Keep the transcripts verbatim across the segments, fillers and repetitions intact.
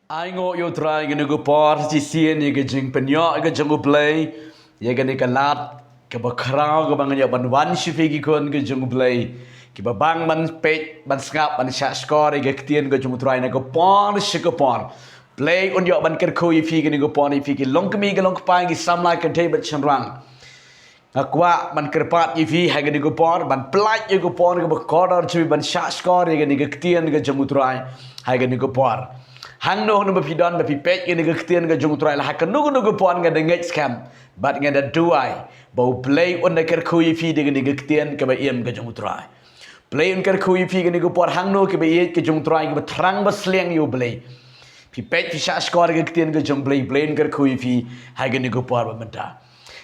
Ai nguh ïa U Trai kane ka por, shisien ïa ka jingpynïoh ka jong U Blei ïa kane ka lad kaba khraw kaba ngan ïoh ban wan sha phi ki khun ka jong U Blei, kiba bang ban peit, ban sngap, ban shahshkor ïa ka ktien ka jong U Trai na ka por sha ka por. Blei un ïoh ban kyrkhu ïa phi kane ka por, ïa phi ki longkmie ki longkpa, ki samla kynthei bad shynrang. Nga kwah ban kyrpad ïa phi ha kane ka por, ban pyllait ïa ka por kaba kordor jong phi ban shahshkor ïa kane ka ktien ka jong U Trai ha kane ka por. Hangno hangno ba phi don ba phi peit ïa kane ka ktien ka jong U Trai, la ha kano kano ka por, nga da ngeit skhem bad nga da duwai ba U Blei un da kyrkhu ïa phi da kane ka ktien kaba im ka jong U Trai. Blei un kyrkhu ïa phi kane ka por, hangno kiba ïeit ka jong U Trai, kiba thrang ba sliang ïa U Blei. Phi peit, phi shahshkor ïa ka ktien ka jong U Blei, Blei un kyrkhu ïa phi ha kane ka por ba mynta.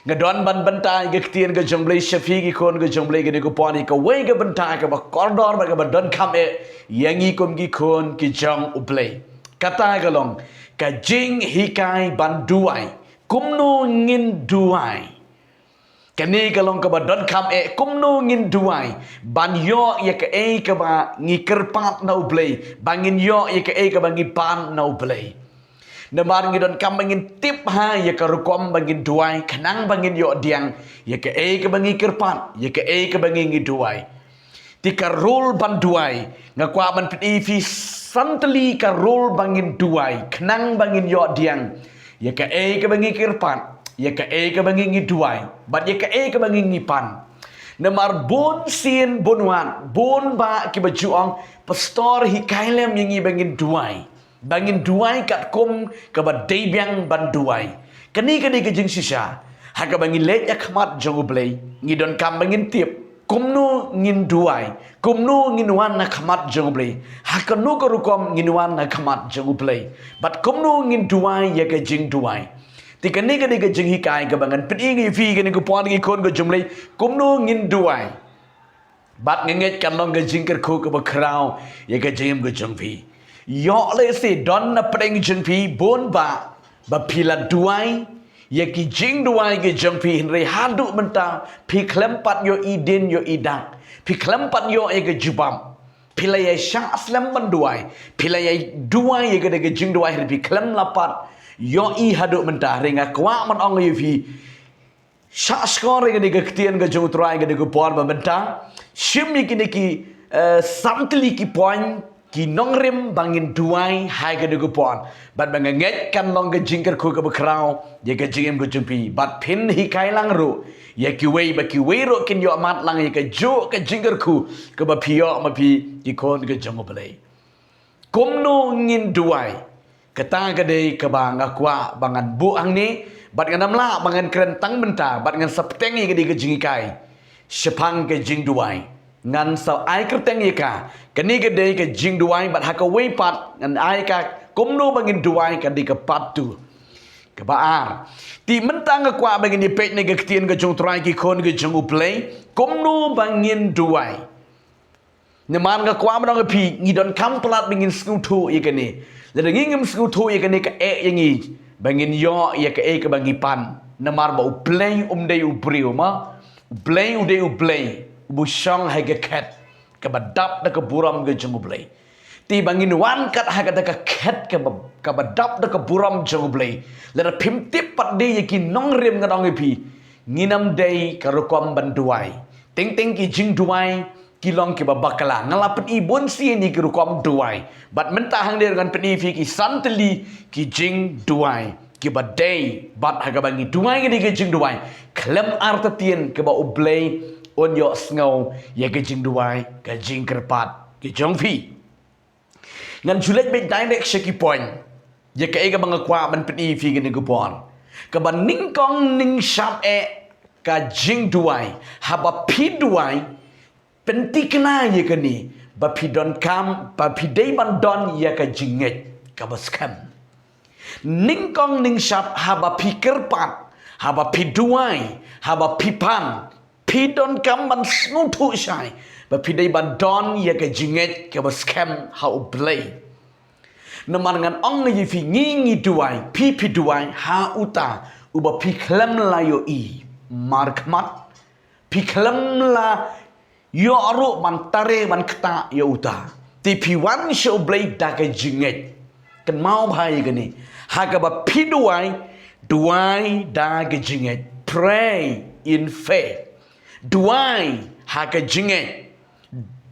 Nga don ban bynta ïa ka ktien ka jong U Blei sha phi ki khun ka jong U Blei kane ka por, ïa kawei ka bynta kaba kordor bad kaba donkam eh ïa ngi kum ki khun ki jong U Blei. Kata ka long ka jinghikai ban duwai. Kumno ngin duwai? Kane ka long kaba donkam eh, kumno ngin duwai ban ïoh ïa kaei kaba ngi kyrpad na U Blei, ba ngin ïoh ïa kaei kaba ngi pan na U Blei. Namar ngi donkam ba ngin tip ha ïa ka rukom ba ngin duwai khnang ba ngin ïoh diang ïa kaei kaba ngi kyrpad, ïa kaei kaba ngi ngi duwai. Te ka rul ban duwai, nga kwah ban pyni ïa phi san tylli ka rul ba ngin duwai khnang ba ngin ïoh diang ïa kaei kaba ngi kyrpad, ïa kaei kaba ngi ngi duwai bad ïa kaei kaba ngi ngi pan. Namar bun sien bun wat, bun bah kiba ju ong, Pastor, hikai lem ïa ngi ba ngin duwai, ba ngin duwai katkum kaba dei biang ban duwai. Kane ka dei ka jingshisha ha kaba ngi leit ha khmat jong U Blei, ngi donkam ba ngin tip kumno ngin duwai, kumno ngin wan ha khmat jong U Blei, ha kano ka rukom ngin wan ha khmat jong U Blei, bad kumno ngin duwai ïa ka jingduwai. Te kane ka dei ka jinghikai kaba ngan pyni ïa phi kane ka por ki khun ka jong U Blei, kumno ngin duwai. Bad nga ngeit kan long ka jingkyrkhu kaba khraw ïa ka jingim ka jong phi. Ïoh lehse don na pdeng jong phi bun bah ba phi la duwai ïa ki jingduwai ki jong phi, hynrei haduh mynta phi khlem pat ïohi dien ïohi dak, phi khlem pat ïoh ïa ka jubab. Phi la ïai shah slem ban duwai, phi la ïai duwai ïa ka dei ka jingduwai, hynrei phi khlem la pat ïohi haduh mynta. Hynrei nga kwah ban ong ïa phi, shahshkor ïa kane ka ktien ka jong U Trai kane ka por ba mynta. Shim ïa kine ki, eh, san tylli ki point, ki nongrim ba ngin duwai ha kane ka por. Bad ba nga ngeit kan long ka jingkyrkhu kaba khraw ïa ka jingim ka jong phi. Bad phin hikai lang ruh ïa kiwei, ba kiwei ruh kin ïoh mad lang ïa kajuh ka jingkyrkhu kaba phi ïoh ma phi ki khun ka jong U Blei. Kumno ngin duwai? Kata ka dei kaba nga kwah ba ngan buh hangne, bad ngan ym lah ba ngan kren tang mynta, bad ngan sa bteng ïa ka dei ka jinghikai shaphang ka jingduwai. Ngan sa ai kyrteng ïa ka, kane ka dei ka jingduwai, bad ha kawei pat ngan ai ka kumno ba ngin duwai, ka dei ka part two. Kaba ar. Te mynta nga kwah ba ngin ïa peit na ka ktien ka jong U Trai ki khun ka jong U Blei, kumno ba ngin duwai. Namar nga kwah ban ong ïa phi, ngi donkam palat ba ngin sngewthuh ïa kane. Lada ngi ngim sngewthuh ïa kane, ka eh ïa ngi ba ngin ïoh ïa kaei kaba ngi pan. Namar ba U Blei um dei u briew ma. U Blei u dei U Blei uba shong ha ka khet kaba dap da ka burom ka jong U Blei. Te ba ngin wan kat ha kata ka khet kaba, kaba dap da ka burom jong U Blei, lada phim tip pat de ïa ki nongrim, ngan ong ïa phi, ngin ym dei ka rukom ban duwai. Teng teng ki jingduwai ki long kiba bakla. Nga la pyni bun sien ïa ki rukom duwai, bad mynta hangne ngan pyni ïa phi ki san tylli ki jingduwai kiba dei bad ha kaba ngi duwai, ka dei ka jingduwai khlem artatien, kaba U Blei un ïohsngew ïa ka jingduwai, ka jingkyrpad ka jong phi. Ngan ju leit beit direct sha ki point ïa kaei kaba nga kwah ban pyni ïa phi kane ka por. Kaba nyngkong nyngshap eh, ka jingduwai. Haba phi duwai, pynthikna ïa kane, ba phi donkam, ba phi dei ban don ïa ka jingngeit kaba skhem. Nyngkong nyngshap, haba phi kyrpad, haba phi duwai, haba phi pan, phi donkam ban sngewthuh shai ba phi dei ban don ïa ka jingngeit kaba skhem ha U Blei. Namar ngan ong ïa phi, ngi ngi duwai, phi phi duwai ha uta uba phi khlem la ïohi markhmat, phi khlem la ïoh ruh ban tare ban ktah ïa uta. Te phi wan sha U Blei da ka jingngeit. Kynmaw bha ïa kane. Ha kaba phi duwai, duwai da ka jingngeit. Pray in faith. Duwai ha ka jingngeit.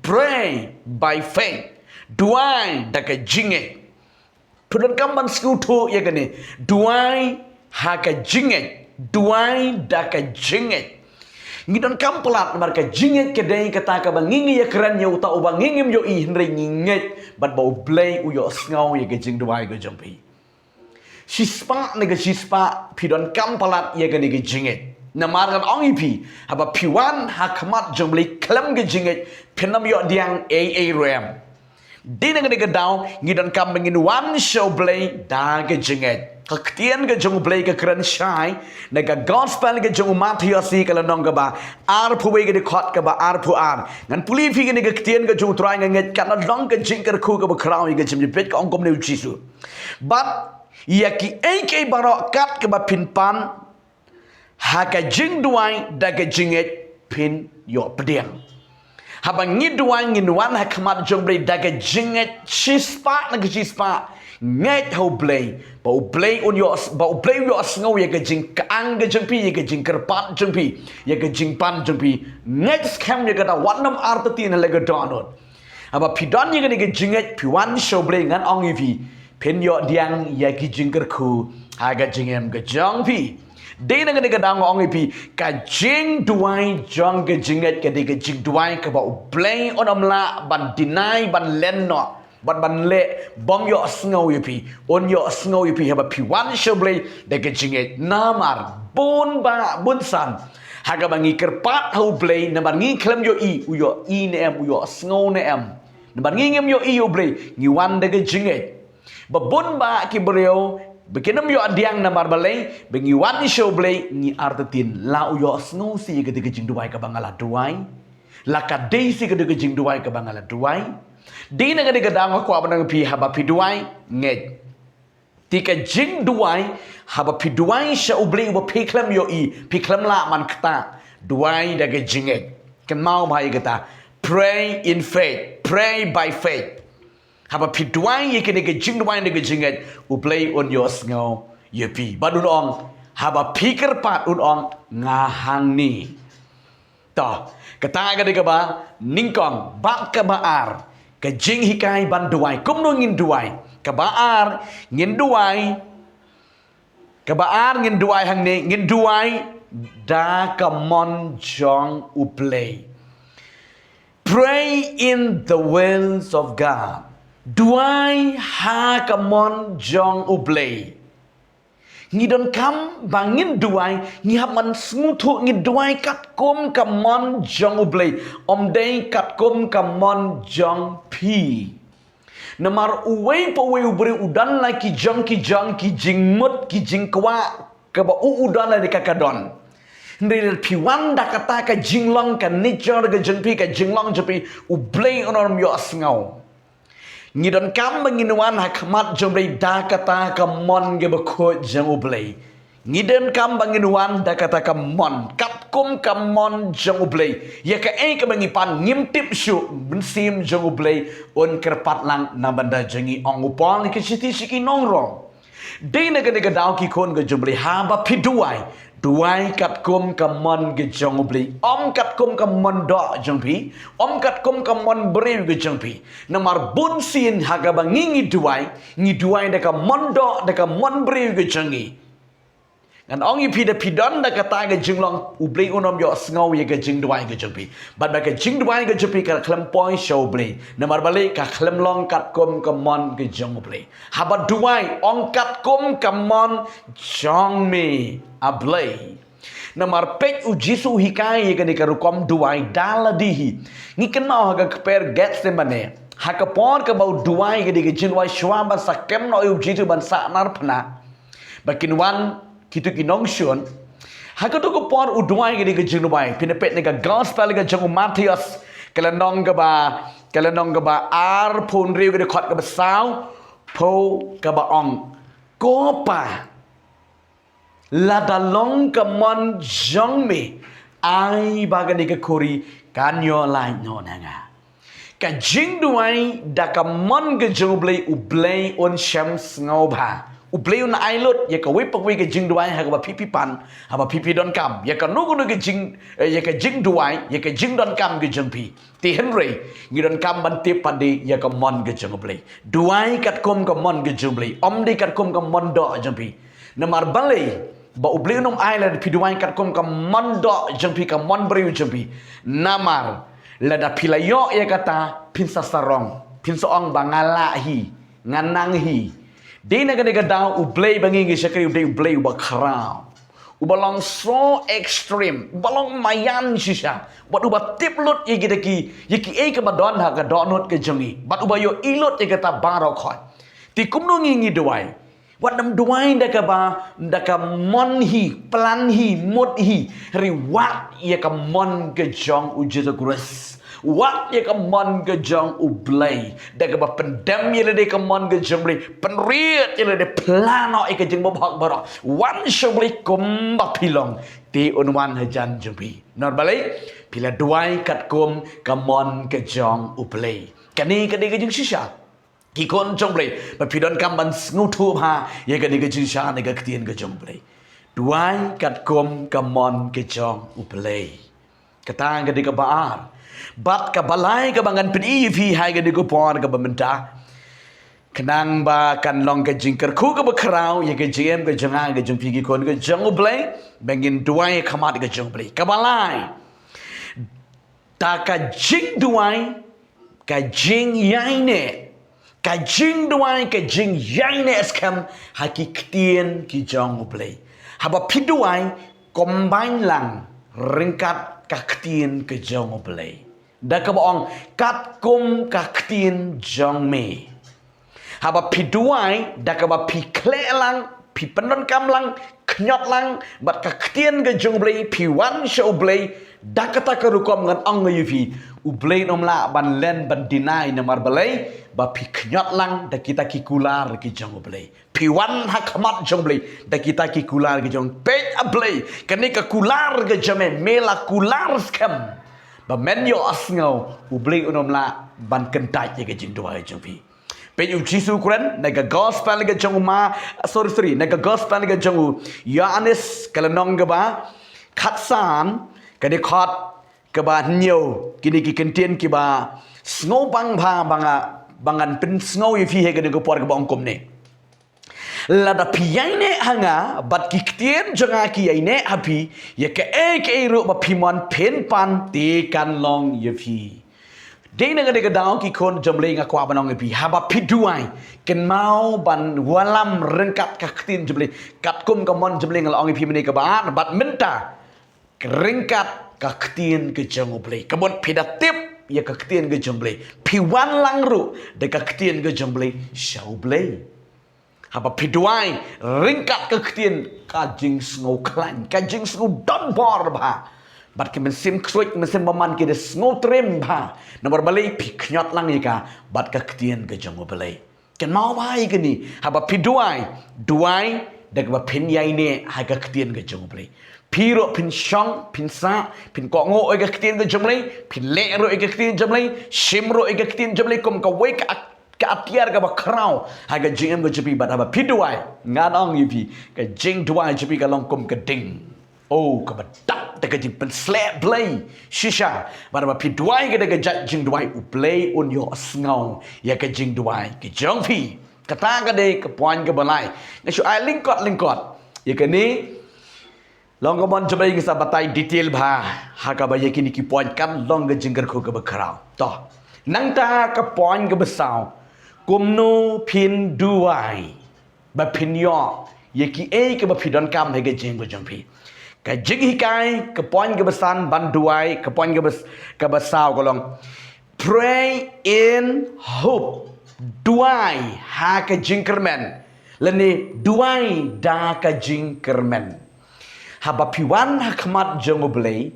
Pray by faith. Duwai da ka jingngeit. Phi donkam ban sngewthuh ïa kane. Duwai ha ka jingngeit. Duwai da ka jingngeit. Ngi donkam palat namar ka jingngeit ka dei kata kaba ngi ngi ïakren ïa uta uba ngi ngim ïohi, hynrei ngi ngeit bad ba U Blei u ïohsngew ïa ka jingduwai ka jong phi. Shispah na ka shispah phi donkam palat ïa kane ka jingngeit. Namar ngan ong ïa phi, haba phi wan ha khmat jong U Blei khlem ka jingngeit, phin ym ïoh pdiang ei ei ruh em. Dei na kane ka daw ngi donkam ba ngin wan sha U Blei da ka jingngeit. Ka ktien ka jong U Blei ka kren shai na ka gospel ka jong u Mathaios, ka lynnong kaba arphew wei, ka dkhot kaba arphew ar. Ngan pule ïa phi kane ka ktien ka jong U Trai, nga ngeit kan long ka jingkyrkhu kaba khraw ïa ka jingpeit, ka ong kumne U Jisu. Bad ïa kiei kiei baroh kat kaba phin pan ha ka jingduwai da ka jingngeit, phin ïoh pdiang. Haba ngi duwai ngin wan ha khmat jong U Blei da ka jingngeit shispah na ka shispah. Ngeit ha U Blei ba U Blei un ïoh, ba U Blei u ïohsngew ïa ka jingkyang ka jong phi, ïa ka jingkyrpad jong phi, ïa ka jingpan jong phi. Ngeit skhem ïa kata, wat nym artatien ha la ka dohnud. Haba phi don ïa kane ka jingngeit, phi wan sha U Blei, ngan ong ïa phi, phin ïoh pdiang ïa ki jingkyrkhu ha ka jingim ka jong phi. Dei na kane ka daw nga ong ïa phi, ka jingduwai jong ka jingngeit ka dei ka jingduwai kaba U Blei un ym lah ban deny, ban len noh bad ban leh bym ïohsngew ïa phi. Un ïohsngew ïa phi haba phi wan sha U Blei da ka jingngeit. Namar bun bah bun san ha kaba ngi kyrpad ha U Blei, namar ngi khlem ïohi, u ïohi ne em, u ïohsngew ne em. Namar ngi ngim ïohi ïa U Blei, ngi wan da ka jingngeit. Ba bun bah ki briew ba kin ym ïoh pdiang namar balei? Ba ngi wan sha U Blei ngi artatien, la u ïohsngew shisha ïa kata ka jingduwai kaba nga la duwai, la ka dei shisha kata ka jingduwai kaba nga la duwai. Dei na kane ka daw nga kwah ban ong ïa phi, haba phi duwai, ngeit. Te ka jingduwai, haba phi duwai sha U Blei uba phi khlem ïohi, phi khlem lah ban ktah, duwai da ka jingngeit. Kynmaw bha ïa kata. Pray in faith, pray by faith. Haba phi duwai ïa kane ka jingduwai da ka jingngeit, U Blei un ïohsngew ïa phi. Bad un ong, haba phi kyrpad, un ong, nga hangne. To, kata ka dei kaba nyngkong. Bad kaba ar, ka jinghikai ban duwai. Kumno ngin duwai? Kaba ar, ngin duwai. Kaba ar, ngin duwai hangne, ngin duwai da ka mon jong U Blei. Pray in the wills of God. Duwai ha ka mon jong U Blei. Ngi donkam ba ngin duwai, ngi hap ban sngewthuh ngi duwai katkum ka mon jong U Blei, ym dei katkum ka mon jong phi. Namar uwei pa uwei u briew u don la ki jong ki jong ki jingmut, ki jingkwah kaba u u don la de ka ka don. Hynrei lada phi wan da kata ka jinglong, ka nature ka jong phi, ka jinglong jong phi, U Blei un ym ïohsngew. Ngi donkam ba ngin wan ha khmat jong U Blei da kata ka mon kaba khuid jong U Blei. Ngi donkam ba ngin wan da kata ka mon, katkum ka mon jong U Blei. Ïa kaei kaba ngi pan ngim tip shuh, mynsiem jong U Blei un kyrpad lang na bynta jong ngi, ong u Paul ha ka shithi sha ki nong Rom. Dei na kane ka daw ki khun ka jong U Blei, haba phi duwai, duwai katkum ka mon ka jong U Blei, ym katkum ka mon doh jong phi, ym katkum ka mon briew ka jong phi. Namar bun sien ha kaba ngi ngi duwai, ngi duwai da ka mon doh, da ka mon briew ka jong ngi. Ngan ong ïa phi, da phi don da kata ka jinglong, U Blei un ym ïohsngew ïa ka jingduwai ka jong phi. Bad ba ka jingduwai ka jong phi ka khlem poi sha U Blei. Namar balei? Ka khlem long katkum ka mon ka jong U Blei. Haba duwai, ong katkum ka mon jong me, A Blei. Namar peit, U Jisu u hikai ïa kane ka rukom duwai da lade hi. Ngi kynmaw ha ka kper Gethsemane, ha ka por kaba u duwai, ka dei ka jingduwai shuwa ban sa kem noh ïa U Jisu ban sahnarphna. Ba kin wan kito ki nongshun. Ha kato ka por u duwai, ka dei ka jingduwai. Phin ïa peit na ka gospel ka jong u Mathaios, ka lynnong kaba, ka lynnong kaba arphew hynriew, ka dkhot kaba saw phew, kaba ong, Ko Pa, lada long ka mon jong me, ai ba kane ka khuri kan ïoh lait noh na nga. Ka jingduwai da ka mon ka jong U Blei, U Blei un shem sngewbha. U Blei un ai lut ïa kawei pa kawei ka jingduwai ha kaba phi phi pan, haba phi phi donkam ïa kano kano ka jing, eh, ïa ka jingduwai, ïa ka jingdonkam ka jong phi. Te hynrei ngi donkam ban tip pat de ïa ka mon ka jong U Blei. Duwai katkum ka mon ka jong U Blei, ym dei katkum ka mon doh jong phi. Namar balei ba U Blei un ym ai lada phi duwai katkum ka mon doh jong phi, ka mon briew jong phi? Namar lada phi la ïoh ïa kata, phin sa sarong, phin sa ong ba nga lah hi, nga nang hi. Dei na kane ka daw U Blei ba ngi ngi shakri u dei U Blei uba khraw, uba long so extreme, uba long maïan shisha, bad uba tip lut ïa kita ki, ïa kiei kaba don ha ka dohnud ka jong ngi, bad uba ïohi lut ïa kata baroh khoit. Te kumno ngi ngi duwai? Wat nym duwai da kaba, da ka mon hi, plan hi, mut hi. Hynrei wad ïa ka mon ka jong U Jisu Khrist. Wad ïa ka mon ka jong U Blei da kaba pyndem ïa lade ka mon ka jong U Blei, pynrit ïa lade, pla noh ïa ka jingbymhok baroh. Wan sha U Blei kumba phi long, te un wan hajan jong phi. Namar balei? Phi la duwai katkum ka mon ka jong U Blei. Kane ka dei ka jingshisha, ki khun jong U Blei, ba phi donkam ban sngewthuh bha ïa kane ka jingshisha na ka ktien ka jong U Blei. Duwai katkum ka mon ka jong U Blei. Kata ka dei kaba ar. Bad kaba lai kaba ngan pyni ïa phi ha kane ka por kaba mynta, khnang ba kan long ka jingkyrkhu kaba khraw ïa ka jingim ka jong nga ka jong phi ki khun ka jong U Blei, ba ngin duwai ha khmat ka jong U Blei. Kaba lai, da ka jingduwai, ka jingïaineh, ka jingduwai, ka jingïaineh skhem ha ki ktien ki jong U Blei. Haba phi duwai, combine lang ryngkat ka ktien ka jong U Blei. Da kaba ong, katkum ka ktien jong me. Haba phi duwai, da kaba phi khleh lang, phi pyndonkam lang, khñiot lang bad ka ktien ka jong U Blei, phi wan sha U Blei da kata ka rukom, ngan ong ïa phi, U Blei un ym lah ban len ban deny. Namar balei? Ba phi khñiot lang da kita ki kular ki jong U Blei. Phi wan ha khmat jong U Blei da kita ki kular ki jong. Peit, A Blei, kane ka kular ka jong me, me la kular skhem ba men ïohsngew, U Blei un ym lah ban kyntait ïa ka jingduwai jong phi. Peit, U Jisu u kren na ka gospel ka jong u Ma, sorry, sorry, na ka gospel ka jong u Ïoannis, ka lynnong kaba khatsan, ka dkhot kaba hynñiew, kine ki kyntien kiba sngewbang bha ba nga, ba ngan pynsngew ïa phi ha kane ka por, kaba ong kumne: Lada phi ïaineh ha nga bad ki ktien jong nga ki ïaineh ha phi, ïa kaei kaei ruh ba phi mon phin pan, te kan long ïa phi. Dei na kane ka daw ki khun jong U Blei, nga kwah ban ong ïa phi, haba phi duwai, kynmaw ban wallam ryngkat ka ktien jong U Blei. Katkum ka mon jong U Blei, nga la ong ïa phi mynne, kaba ar, bad mynta, ryngkat ka ktien ka jong U Blei. Ka mut phi da tip ïa ka ktien ka jong U Blei, phi wan lang ruh da ka ktien ka jong U Blei sha U Blei. Haba phi duwai ryngkat ka ktien, ka jingsngew khlaiñ, ka jingsngew donbor bha. Bad ki mynsiem ksuid, ki mynsiem bymman ki da sngew triem bha. Namar balei? Phi khñiot lang ïa ka bad ka ktien ka jong U Blei. Kynmaw bha ïa kane, haba phi duwai, duwai da kaba phin ïaineh ha ka ktien ka jong U Blei. Phi ruh phin shong, phin sah, phin kohnguh ïa ka ktien ka jong U Blei, phin leh ruh ïa ka ktien jong U Blei, shim ruh ïa ka ktien jong U Blei kum kawei ka, ka atiar kaba khraw ha ka jingim ka jong phi. Bad haba phi duwai, ngan ong ïa phi, ka jingduwai jong phi ka long kum ka ding, oh, kaba dap da ka jingpynsleh Blei shisha. Bad haba phi duwai ka da ka jait jingduwai, U Blei un ïohsngew ïa ka jingduwai ka jong phi. Kata ka dei ka point kaba lai. Nga shu ai lyngkot lyngkot ïa kane. Long ka mon jong U Blei, ngi sa batai detail bha ha kaba ïa kine ki point, kan long ka jingkyrkhu kaba khraw. To, nangta ka point kaba saw, kumno phin duwai ba phin ïoh ïa kiei kiba phi donkam ha ka jingim ka jong phi. Ka jinghikai, ka point kaba san ban duwai, ka point kaba, kaba saw ka long, pray in hope. Duwai ha ka jingkyrmen, lane duwai da ka jingkyrmen. Haba phi wan ha khmat jong U Blei,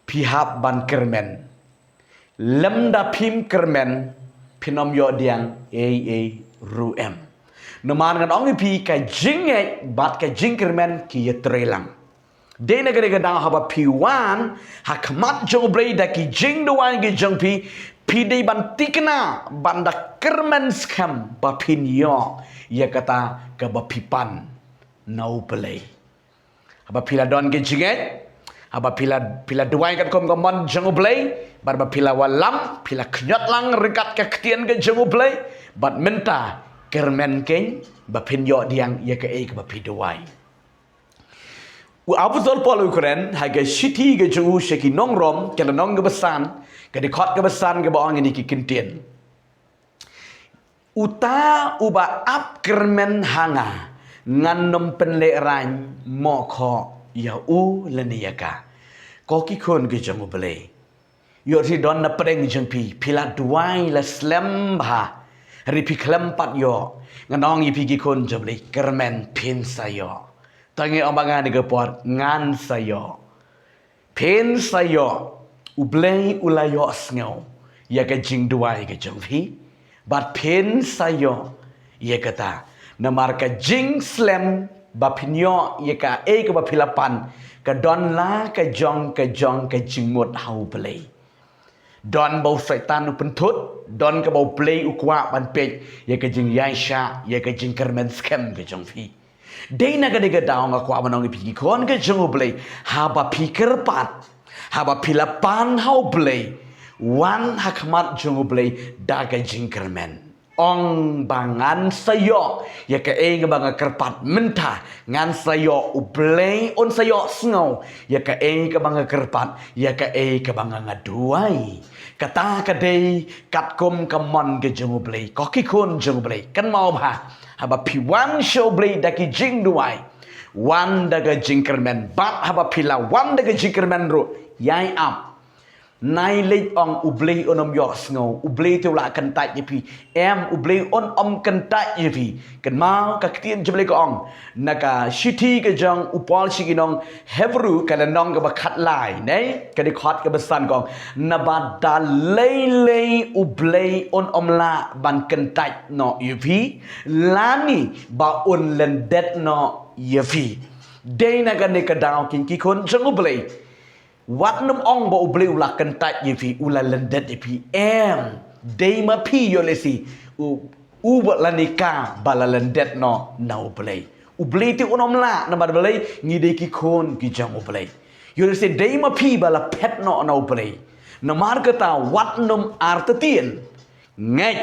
phi hap ban kyrmen. Lymda phim kyrmen, phin ym ïoh diang ei ei ruh em. Namar ngan ong ïa phi, ka jingngeit bad ka jingkyrmen ki ïatrei lang. Dei na kane ka daw, haba phi wan ha khmat jong U Blei da ki jingduwai ki jong phi, Phi dei ban tikna ban da kyrmen skhem ba phin ïoh ïa kata kaba phi pan na U Blei. Haba phi la don ka jingngeit, haba phi la, phi la duwai katkum ka mon jong U Blei, bad ba phi la wallam, phi la khñiot lang ryngkat ka ktien ka jong U Blei, bad mynta kyrmen kein ba phin ïoh diang ïa kaei kaba phi duwai. U Apostol Paul u kren ha ka shithi ka jong u sha ki nong Rom, ka lynnong kaba san, ka dkhot kaba san, kaba ong ïa kine ki kyntien: Uta uba ap kyrmen ha nga, ngan nym pynlehraiñ mohkhoh ïa u lane ïa ka. Ko ki khun ki jong U Blei, ïoh ri don na pdeng jong phi, phi la duwai la slem bha, hynrei phi khlem pat ïoh. Ngan ong ïa phi ki khun jong U Blei, kyrmen, phin sa ïoh. Tang ïa ong ba ngan ïa ka por, ngan sa ïoh. Phin sa ïoh, U Blei u la ïohsngew ïa ka jingduwai ka jong phi, bad phin sa ïoh ïa kata. Namar ka jingslem ba phin ïoh ïa kaei kaba phi la pan, ka don la ka jong, ka jong ka jingmut ha U Blei. Don ba u Soitan u pynthut, don kaba U Blei u kwah ban peit ïa ka jingïaishah, ïa ka jingkyrmen skhem ka jong phi. Dei na kane ka daw nga kwah ban ong ïa phi ki khun ki jong U Blei, haba phi kyrpad, haba phi la pan ha U Blei, wan ha khmat jong U Blei da ka jingkyrmen. Ong ba ngan sa ïoh ïa kaei kaba nga kyrpad mynta, ngan sa ïoh, U Blei un sa ïohsngew ïa kaei kaba nga kyrpad, ïa kaei kaba nga, nga duwai. Kata ka dei katkum ka mon ka jong U Blei. Ko ki khun jong U Blei, kynmaw bha, haba phi wan sha U Blei da ki jingduwai, wan da ka jingkyrmen, bad haba phi la wan da ka jingkyrmen ruh, ïai ap. Nai leit ong U Blei un ym ïohsngew, U Blei te u la kyntait ïa phi. Em, U Blei un ym kyntait ïa phi. Kynmaw ka ktien jong U Blei ka ong na ka shithi ka jong u Paul sha ki nong Hebru, ka lynnong kaba khatlai, ne, ka dkhot kaba san, ka ong: Naba da lei lei U Blei un ym lah ban kyntait noh ïa phi, lane ba un lyndet noh ïa phi. Dei na kane ka daw, ki khun jong U Blei, wat nym ong ba U Blei u la kyntait ïa phi, u la lyndet ïa phi. Em, dei ma phi ïoh lehse u, u ba lane ka ba la lyndet noh na U Blei. U Blei te un ym lah, namar balei? Ngi dei ki khun ki jong U Blei. Ïoh lehse dei ma phi ba la phet noh na U Blei. Namar kata wat nym artatien. Ngeit,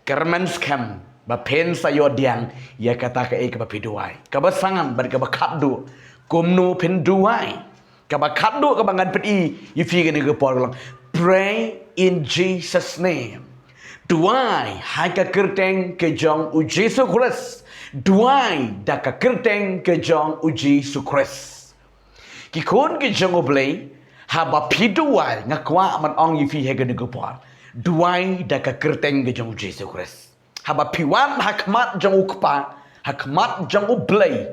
kyrmen skhem ba phin sa ïoh diang ïa kata kaei kaba phi duwai. Kaba san bad kaba khatduh, kumno phin duwai? Kaba khatduh kaba ngan pyni ïa phi kane ka por ka long: Pray in Jesus' name. Duwai ha ka kyrteng ka jong U Jisu Khrist. Duwai da ka kyrteng ka jong U Jisu Khrist. Ki khun ki jong U Blei, haba phi duwai, nga kwah ban ong ïa phi ha kane ka por, duwai da ka kyrteng ka jong U Jisu Khrist. Haba phi wan ha khmat jong U Kpa, ha khmat jong U Blei,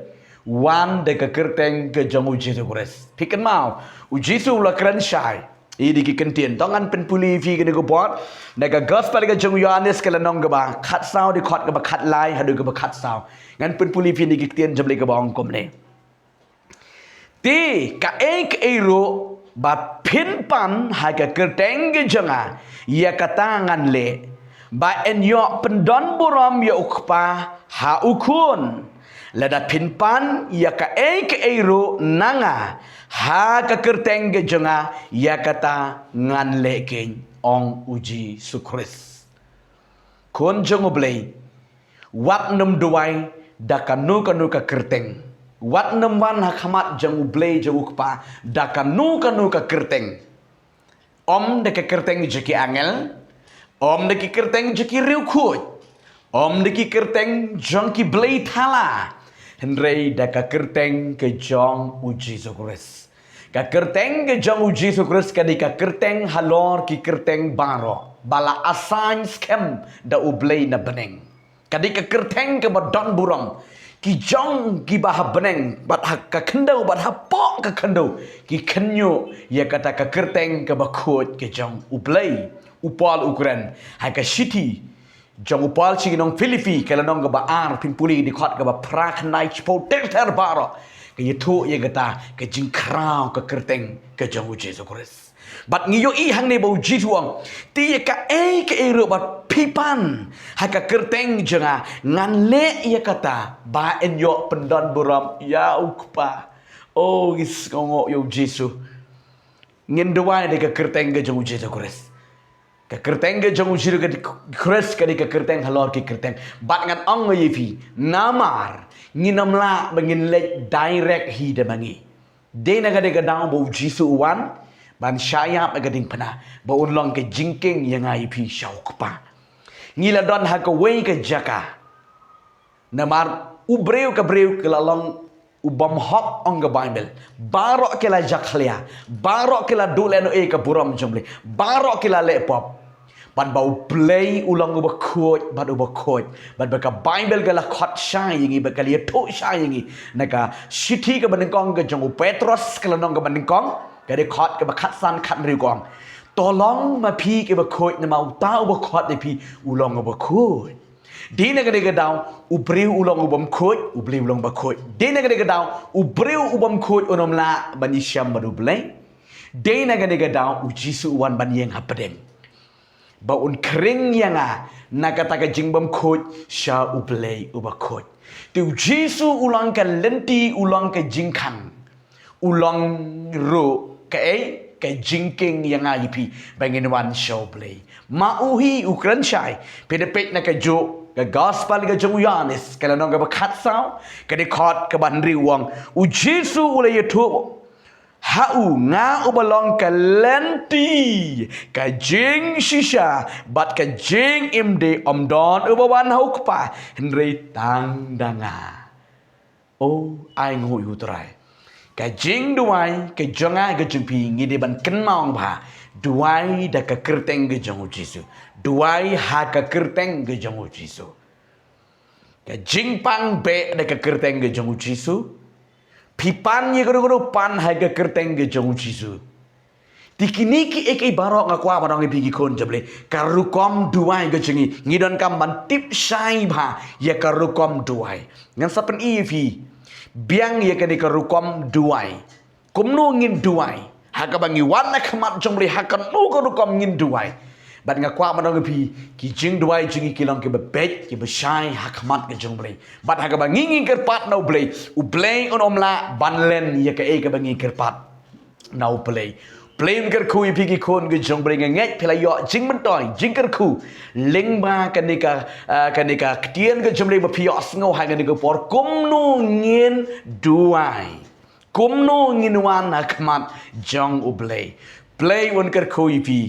wan da ka kyrteng ka jong U Jisu Khrist. Phi kynmaw, U Jisu u la kren shai ïa kine ki kyntien. To ngan pynpule ïa phi kane ka por na ka Gospel ka jong u Ïohannes, ka lynnong kaba khatsaw, dkhot kaba khatlai haduh kaba khatsaw. Ngan pynpule ïa phi kine ki ktien jong U Blei kaba ong kumne: Te kaei kaei ruh ba phin pan ha ka kyrteng ka jong nga, ïa kata ngan leh, ba yn ïoh pyndonburom ïa U Kpa ha U Khun. Lada phin pan ïa kaei kaei ruh na nga ha ka kyrteng ka jong nga, ïa kata ngan leh kein, ong U Jisu Khrist. Khun jong U Blei, wat nym duwai da kano kano ka kyrteng. Wat nym wan ha khmat jong U Blei jong U Kpa da kano kano ka kyrteng. Ym da ka kyrteng jong ki angel, ym da ki kyrteng jong ki riewkhuid, ym da ki kyrteng jong ki blei thala, hynrei da ka kyrteng ka jong U Jisu Khrist. Ka kyrteng ka jong U Jisu Khrist ka dei ka kyrteng halor ki kyrteng baroh ba la assign skhem da U Blei na bneng. Ka dei ka kyrteng kaba donburom. Ki jong kiba ha bneng bad ha ka khyndew bad hapoh ka khyndew ki kynñiuh ïa kata ka kyrteng kaba khuid ka jong U Blei. U Paul u kren ha ka shithi jong u Paul sha ki nong Philippi, ka lynnong kaba ar, phin pule dkhot kaba phra khyndai, shiphew ter ter baroh, ka ïathuh ïa kata ka jingkhraw ka kyrteng ka jong U Jisu Khrist. Bad ngi ïohi hangne ba u Jisu u ong, te ïa kaei kaei ruh ba phi pan ha ka kyrteng jong nga, ngan leh ïa kata ba yn ïoh pyndon burom ïa u Kpa. O, ngi sngewnguh ïa u Jisu. Ngin duwai da ka kyrteng ka jong u Jisu Khrist. Ka kyrteng ka jong u Jisu Khrist ka dei ka kyrteng halor ki kyrteng. Bad ngan ong ïa phi, namar ngin ym lah ba ngin leit direct hi da ma ngi. Dei na kane ka daw ba u Jisu u wan ban shah ïap ha ka diengphna, ba un long ka jingkieng ïa nga ïa phi sha u Kpa. Ngi la don ha kawei ka jaka. Namar u briew ka briew ki la long u bym hok, ong ka Baibl. Baroh ki la jakhlia, baroh ki la duh lehnohei ka burom jong u Blei, baroh ki la leh pop. Bad ba u Blei u long uba khuid, bad uba khuid. Bad ba ka Baibl ka la khot shai ïa ngi, bad ka la ïathuh shai ïa ngi na ka shithi kaba nyngkong ka jong u Petros, ka lynnong kaba nyngkong, ka dkhot kaba khatsan khathynriew, ka ong, to long ma phi kiba khuid, namar uta uba khot ïa phi u long uba khuid. Dei na kane ka daw u briew u long u bym khuid, u Blei u long uba khuid. Dei na kane ka daw u briew u bym khuid un ym lah ban ïashem bad u Blei. Dei na kane ka daw u Jisu u wan ban ïeng hapdeng, ba un khring ïa nga na kata ka jingbymkhuid sha u Blei uba khuid. Te u Jisu u long ka lynti, u long ka jingkhang, u long ruh kaei, ka jingkieng ïa nga ïa phi ba ngin wan sha u Blei. Ma u hi u kren shai, phi da peit na kajuh ka Gospel ka jong u Ïoannis, ka lynnong kaba khatsaw, ka dkhot kaba hynriew, u ong, u Jisu u la ïathuh ha u, nga uba long ka lynti, ka jingshisha bad ka jingimdei, ym don uba wan ha u Kpa hynrei tang da nga. O, ai nguh ïa u Trai. Ka jingduwai ka jong nga ka jong phi ngi dei ban kynmaw ba duwai da ka kyrteng ka jong u Jisu. Duwai ha ka kyrteng ka jong u Jisu. Ka jingpang beh da ka kyrteng ka jong u Jisu. Phi pan ïa kano kano, pan ha ka kyrteng ka jong u Jisu. Te kine kiei kiei baroh nga kwah ban ong ïa phi ki khun jong u Blei, ka rukom duwai ka jong ngi, ngi donkam ban tip shai bha ïa ka rukom duwai. Ngan sa pyni ïa phi biang ïa kane ka rukom duwai. Kumno ngin duwai ha kaba ngi wan na khmat jong u Blei, ha kano ka rukom ngin duwai. Bad nga kwah ban ong ïa phi, ki jingduwai jong ngi ki long kiba beit, kiba shai ha khmat ka jong u Blei. Bad ha kaba ngi, ngi kyrpad na u Blei, u Blei un ym lah ban len ïa kaei kaba ngi kyrpad na u Blei. Blei un kyrkhu ïa phi ki khun ki jong u Blei. Nga ngeit phi la ïoh jingmyntoi, jingkyrkhu lyngba kane ka, ah, kane ka ktien ka jong u Blei ba phi ïohsngew ha kane ka por, kumno ngin duwai, kumno ngin wan ha khmat jong u Blei. Blei un kyrkhu ïa phi.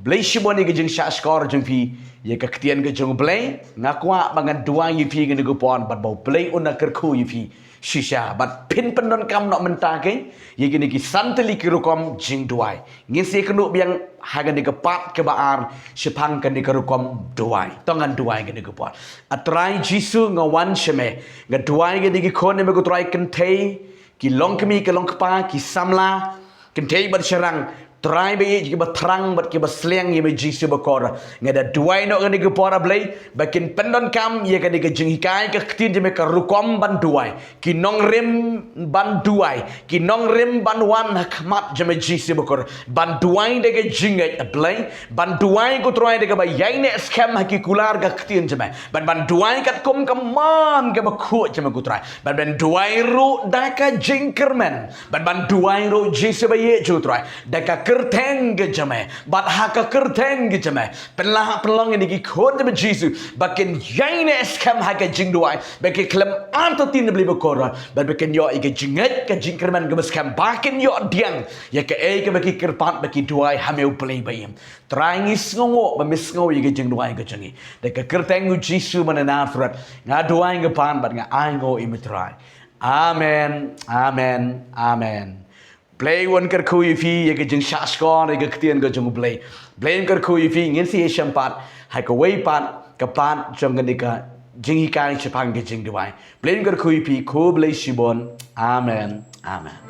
Khublei shibun ïa ka jingshahshkor jong phi ïa ka ktien ka jong u Blei. Nga kwah ba ngan duwai ïa phi kane ka por bad ba u Blei un kyrkhu ïa phi shisha. Bad phin pyndonkam noh mynta kein ïa kine ki san tylli ki rukom jingduwai. Ngin sa ïakynduh biang ha kane ka part kaba ar shaphang kane ka rukom duwai. To ngan duwai kane ka por. A Trai Jisu, nga wan sha me, nga duwai ïa kine ki khun jong me ko Trai, kynthei, ki longkmie, ki longkpa, ki samla, kynthei bad shynrang. Trai ba ïeit, kiba thrang bad kiba sliang ïa me Jisu bakordor. Nga da duwai noh kane ka por, A Blei, ba kin pyndonkam ïa kane ka jinghikai ka ktien jong me, ka rukom ban duwai, ki nongrim ban duwai, ki nongrim ban wan ha khmat jong me Jisu bakordor, ban duwai da ka jingngeit, A Blei, ban duwai ko Trai da kaba ïaineh skhem ha ki kular ka ktien jong me, ban, ban duwai katkum ka mon kaba khuid jong me ko Trai, ban, ban duwai ruh da ka jingkyrmen, ban, ban duwai ruh Jisu ba ïeit jong u Trai da ka kyrteng ka jong me, bad ha ka kyrteng ka jong me pynlah pynlong ïa kine ki khun jong me Jisu ba kin ïaineh skhem ha ka jingduwai, ba kin khlem artatien, A Blei bakordor, bad ba kin ïoh ïa ka jingngeit, ka jingkyrmen kaba skhem, ba kin ïoh pdiang ïa kaei kaba ki kyrpad ba ki duwai ha me, U Blei ba im. Trai, ngi sngewnguh ba me sngew ïa ka jingduwai ka jong ngi. Da ka kyrteng U Jisu ba na Nasareth nga duwai, nga pan bad nga ainguh ïa me Trai. Amen, amen, amen. Blei un kyrkhu ïa phi ïa ka jingshahshkor ïa ka ktien ka jong U Blei. Blei un kyrkhu ïa phi. Ngin sa ïashem pat ha kawei pat, ka pat jong kane ka jinghikai shaphang ka jingduwai. Blei un kyrkhu ïa phi. Khublei shibun. Amen, amen.